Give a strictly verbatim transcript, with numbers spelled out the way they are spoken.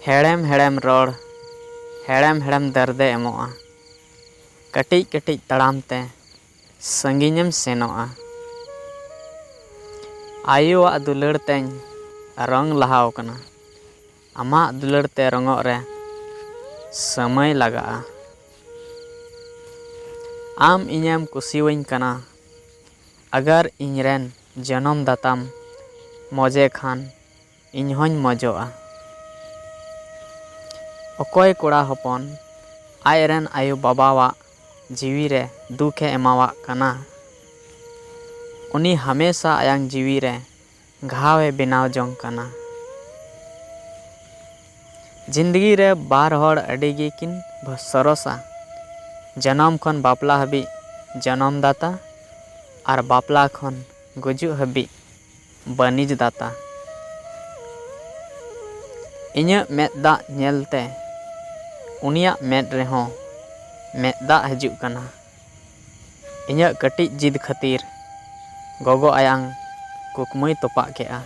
ᱦᱮᱲᱮᱢ ᱦᱮᱲᱮᱢ ᱨᱚᱲ, ᱦᱮᱲᱮᱢ ᱦᱮᱲᱮᱢ ᱫᱟᱨᱫᱮ ᱮᱢᱚᱜᱼᱟ᱾ ᱠᱟᱹᱴᱤᱡ ᱠᱟᱹᱴᱤᱡ ᱛᱟᱲᱟᱢ ᱛᱮ ᱥᱟᱺᱜᱤᱧᱮᱢ ᱥᱮᱱᱚᱜᱼᱟ᱾ ᱟᱭᱳᱣᱟᱜ ᱫᱩᱞᱟᱹᱲ ᱛᱮᱧ ᱨᱚᱝ ᱞᱟᱦᱟᱣ ᱠᱟᱱᱟ᱾ ᱟᱢᱟᱜ ᱫᱩᱞᱟᱹᱲ ᱛᱮ ᱨᱚᱝᱚᱜ ᱨᱮ ᱥᱟᱹᱢᱟᱹᱭ ᱞᱟᱜᱟᱜᱼᱟ᱾ ᱟᱢ ᱤᱧᱮᱢ ᱠᱩᱥᱤᱣᱟᱹᱧ ᱠᱟᱱᱟ᱾ ᱟᱜᱟᱨ ᱤᱧᱨᱮᱱ ᱡᱚᱱᱚᱢ ᱫᱟᱛᱟᱢ ᱢᱚᱡᱮ ᱠᱷᱟᱱ, ᱤᱧ ᱦᱚᱸᱧ ᱢᱚᱡᱚᱜᱼᱟ᱾ ᱚᱠᱚᱭ ᱠᱚᱲᱟ ᱦᱚᱯᱚᱱ ᱟᱡᱨᱮᱱ ᱟᱭᱳ ᱵᱟᱵᱟᱣᱟᱜ ᱡᱤᱣᱤ ᱨᱮ ᱫᱩᱠᱷᱮ ᱮᱢᱟᱣᱟᱜ ᱠᱟᱱᱟ, ᱩᱱᱤ ᱦᱟᱢᱮᱥᱟ ᱟᱭᱟᱝ ᱡᱤᱣᱤ ᱨᱮ ᱜᱷᱟᱣᱮ ᱵᱮᱱᱟᱣ ᱡᱚᱝ ᱠᱟᱱᱟ᱾ ᱡᱤᱱᱫᱜᱤ ᱨᱮ ᱵᱟᱨ ᱦᱚᱲ ᱟᱹᱰᱤ ᱜᱮᱠᱤᱱ ᱥᱚᱨᱚᱥᱟ, ᱡᱚᱱᱚᱢ ᱠᱷᱚᱱ ᱵᱟᱯᱞᱟ ᱦᱟᱹᱵᱤᱡ ᱡᱚᱱᱚᱢ ᱫᱟᱛᱟ ᱟᱨ ᱵᱟᱯᱞᱟ ᱠᱷᱚᱱ ᱜᱩᱡᱩᱜ ᱦᱟᱹᱵᱤᱡ ᱵᱟᱹᱱᱤᱡᱽ ᱫᱟᱛᱟ᱾ ᱤᱧᱟᱹᱜ ᱢᱮᱫ ᱫᱟᱜ ᱧᱮᱞᱛᱮ ᱩᱱᱤᱭᱟᱜ ᱢᱮᱫ ᱨᱮᱦᱚᱸ ᱢᱮᱫ ᱫᱟᱜ ᱦᱤᱡᱩᱜ ᱠᱟᱱᱟ᱾ ᱤᱧᱟᱹᱜ ᱠᱟᱹᱴᱤᱡ ᱡᱤᱫ ᱠᱷᱟᱹᱛᱤᱨ ᱜᱚᱜᱚ ᱟᱭᱟᱝ ᱠᱩᱠᱢᱩᱭ ᱛᱚᱯᱟᱜ ᱠᱮᱫᱼᱟ᱾